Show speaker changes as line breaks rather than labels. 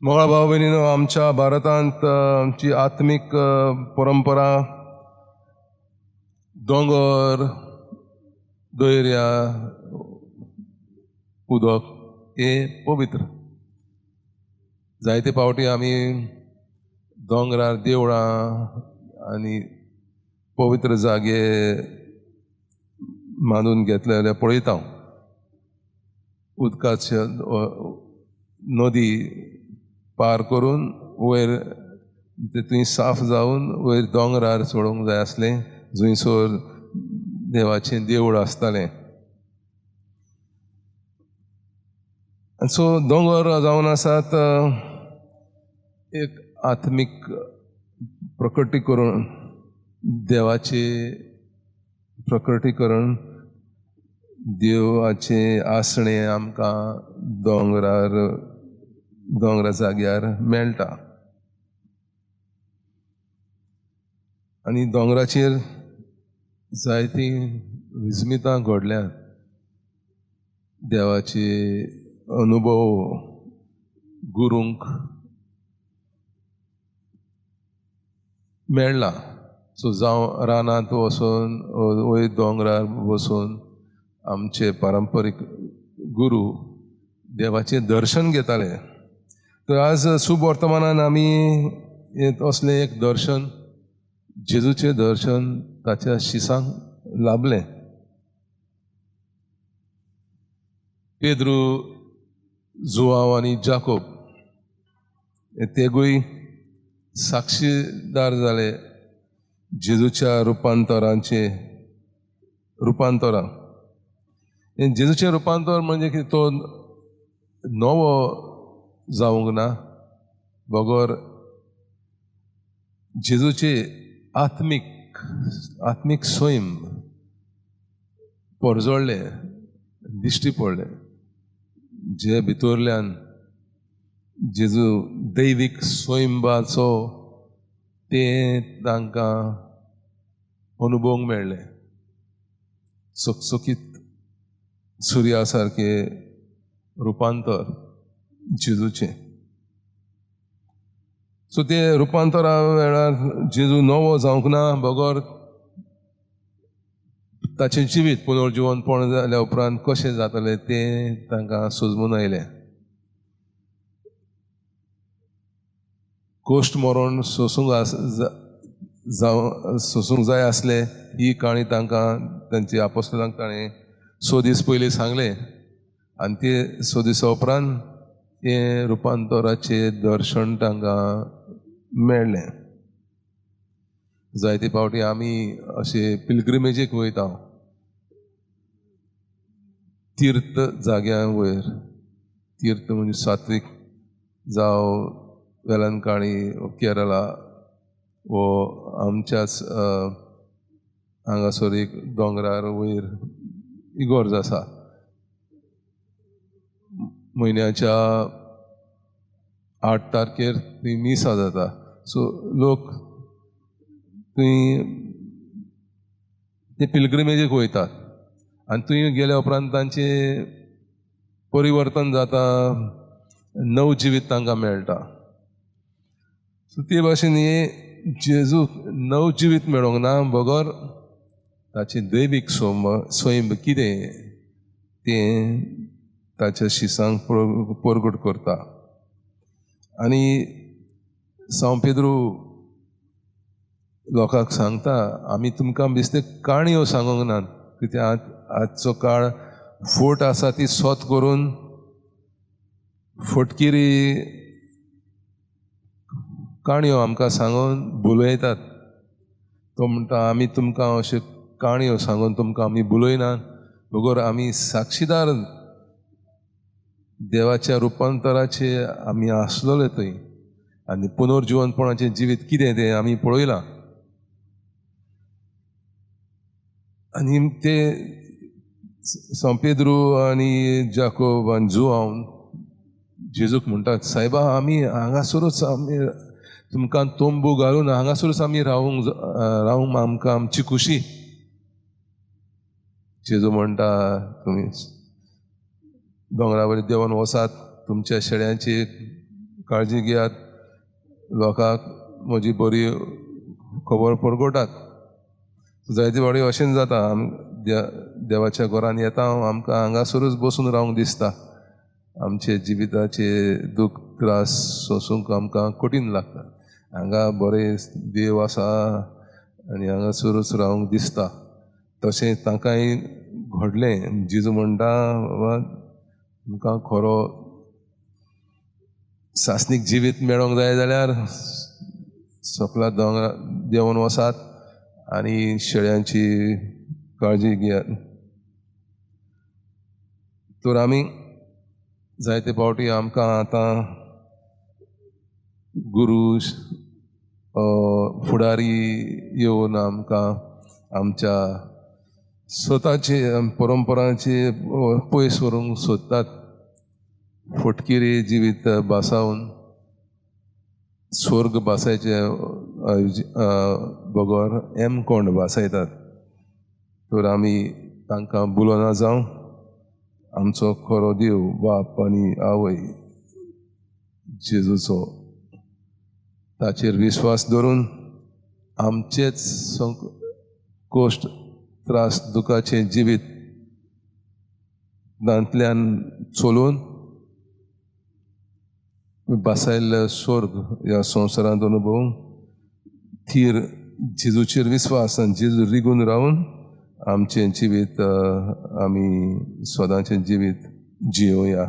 मोगाळ भाव भयणीनो, आमच्या भारतांत आमची आत्मीक परंपरा दोंगर, दर्या, उदक हे पवित्र. जायते फावटी आमी दोंगरार देवळां आनी पवित्र जागे मानून घेतले जाल्यार पळयता. उदकाचे नदी पार करून वयर थंय साफ जावन वयर दोंगरार चडोवंक जाय आसलें, जंयसर देवाचें देवूळ आसतालें. आनी सो दोंगर जावन आसात एक आत्मीक प्रकटीकरण, देवाचें प्रकटीकरण, देवाचें आसणें आमकां दोंगरार, दोंगरा जाग्यार मेळटा. आनी दोंगराचेर जायतीं विस्मितां घडल्यात, देवाचे अनुभव गुरूंक मेळ्ळा. सो जावं रानांत वचून वयर दोंगरार वचून आमचे पारंपरीक गुरू देवाचें दर्शन घेताले. तर आज शुभ वर्तमानान आमी असलें एक दर्शन, जेजूचें दर्शन ताच्या शिसांक लाभलें. पेद्रू, जुआंव आनी जाकोब हे तेगूय साक्षीदार जाले जेजूच्या रुपांतरांचे, रुपांतरां. जेजूचें रुपांतर म्हणजे की तो नवो जावंक ना, बगर जेजूचे आत्मीक, आत्मीक सैम परजळ्ळें, दिश्टी पडलें, जे भितरल्यान जेजू दैवीक सैमाचो तें तांकां अनुभवूंक मेळ्ळें. चकचकीत सुर्या सारकें रुपांतर जेजूचें. सो ते रुपांतरा वेळार जेजू नवो जावंक ना, बगर ताचें जिवीत पुनर्जिवनपण जाल्या उपरांत कशें जातलें तें तांकां सोजमून आयलें. कोश्ट मरण सोसूंक जावं सोसूंक जाय आसलें ही काणी तांकां तांची आपोस्तलांक ताणें 6 दीस पयलीं सांगलें. आनी ते 6 दिसा उपरांत हें रुपांतराचें दर्शन तांकां मेळ्ळें. जायते फावटी आमी अशे पिलग्रिमेजीक वयता, तीर्थ जाग्यां वयर, तीर्थ म्हणजे सात्वीक जावं वेलंकाणी, केरळा वो आमच्याच हांगासर एक दोंगरार वयर इगोर्ज आसा. म्हयन्याच्या 8 तारखेर थंय मिसां जाता. सो लोक थंय ते पिलग्रिमेजीक वयतात आनी थंय गेल्या उपरांत तांचें परिवर्तन जाता, नव जिवीत तांकां मेळटा. सो ते भाशेन हे जेजूक नव जिवीत मेळोंक ना, बगर ताचें दैवीक सैम कितें तें ताच्या शिसांक परगट करता. आनी सांव पेद्रू लोकांक सांगता, आमी तुमकां बेश्टे काणयो सांगूंक नात, कित्याक आजचो काळ फट आसा ती सोत करून फटकिरी काणयो आमकां सांगून भुलयतात. तो म्हणटा आमी तुमकां अश्यो काणयो सांगून तुमकां आमी भुलयनात, बगर आमी साक्षीदार देवाच्या रुपांतराचे आमी आसलेले थंय आनी पुनर्जिवनपणाचें जिवीत कितें तें आमी पळयलां. आनी ते सांव पेद्रू आनी जाकोब आनी जुआंव जेजूक म्हणटात, सायबा आमी हांगासरूच आमी तुमकां तंबू घालून हांगासरूच आमी रावूंक रावूंक आमकां आमची खुशी. जेजू म्हणटा तुमी दोंगरा वयर देंवन वचात, तुमच्या शेळ्यांची काळजी घेयात, लोकांक म्हजी बरी खबर परगटात. जायते फावटी अशेंच जाता, आम देवाच्या घरान येता, आमकां हांगासरूच बसून रावंक दिसता. आमचे जिविताचे दुख्ख त्रास सोंसूंक आमकां कठीण लागता. हांगा बरें देव आसा आनी हांगासरूच रावंक दिसता. तशें तांकांय घडलें. जेजू म्हणटा, बाबा तुमकां खरो सासणीक जिवीत मेळोंक जाय जाल्यार सकला दोंगरा देंवन वसात आनी शेळ्यांची काळजी घेयात. तर आमी जायते फावटी आमकां आतां गुरू फुडारी येवन आमकां आमच्या स्वताचे परंपरांचे पयस व्हरूंक सोदतात. फटकिरी जिवीत भासावन स्वर्ग भासायचे बगर एमकोंड भासायतात. तर आमी तांकां बुलोना जावं, आमचो खरो देव बाप आनी आवय जेजूचो ताचेर विस्वास दवरून आमचेच कोश्ट त्रास दुखाचें जिवीत तांतल्यान चलोवन भासायल्ले स्वर्ग ह्या संवसारांत अनुभवूंक थीर जेजूचेर विस्वास आनी जेजू रिगून रावन आमचें जिवीत आमी सदांचें जिवीत जियोया.